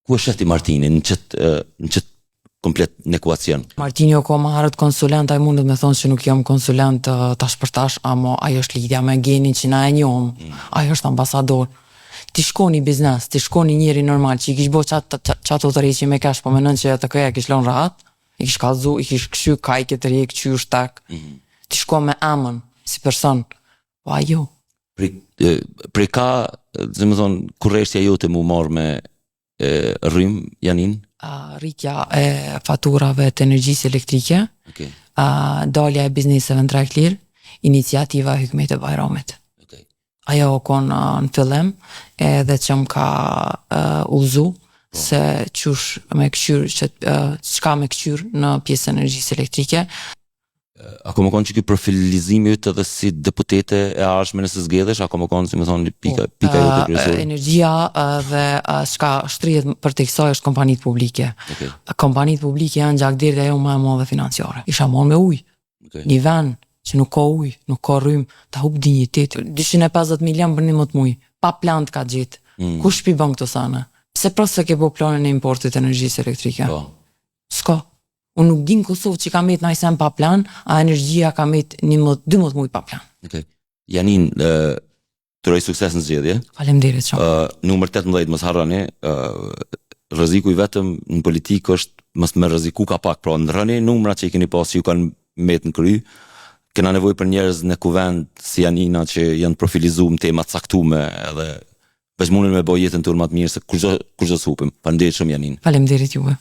Ku e sheh ti Martinin në qëtë, në qëtë komplet në ekuacion? Martini o ko ma herët konsulent, ai mundet me thonë që nuk jam konsulent tash për tash, amo ai është lidhja me GEN-in që na e njohëm, mm. ai është ambasador. Ti shko një biznes, ti shko një njeri normal që i kish bo qato qato tërheqje me cash, po menon që ATK-ja kish lon rahat, i kish kallzu, i kish kqyr ka i ke tërhek, qysh tak. Mm -hmm. Ti shko me emën, si person, po ai jo. Prej, prej ka, domethonë, kurreshtja jote mu marrë me e, rrymë, Janin? A, rritja e faturave të energjisë elektrike, okay. a, dalja e bizneseve në treg lirë, iniciativa e Hykmete Bajramit. Okay. Ajo o kon në fillim edhe që më ka uh, udhëzu po. se qysh me këqyr, që, uh, çka me këqyr në pjesën e energjisë elektrike. A ka me konë që ky profilizimi yt edhe si deputete e ardhshme nëse zgjedhesh, a ka me konë, si me thonë, pika, po, pika jote kryesore? Energjia dhe çka shtrihet përtej kësaj është kompanitë publike. Okay. Kompanitë publike janë gjakderdhja jonë më e madhe financiare. Isha marrë me ujë. Okay. Një vend që nuk ka ujë, nuk ka rrymë, ta hup dinjitet. 250 milion për 11 muaj, pa plan të ka gjetë. Mm. Kush pi bën këto sene? Pse pra s'e ke bo planin e importit të energjisë elektrike? Po. S'ka. Unë nuk di në Kosovë që ka met naj sen pa plan, a energjia ka met 11, 12 muaj pa plan. Okej. Okay. Janin, të uroj sukses në zgjedhje. Faleminderit shumë. Uh, numër 18 mos harroni, uh, rreziku i vetëm në politikë është mos me rreziku ka pak, pra ndrroni numrat që i keni pas që ju kanë met në kry. Kena nevojë për njerëz në kuvend si Janina që janë profilizuar në tema të caktume edhe veç munden me bo jetën tonë më të mirë se kurgjo kurgjo s'hupim. Faleminderit shumë Janin. Faleminderit juve.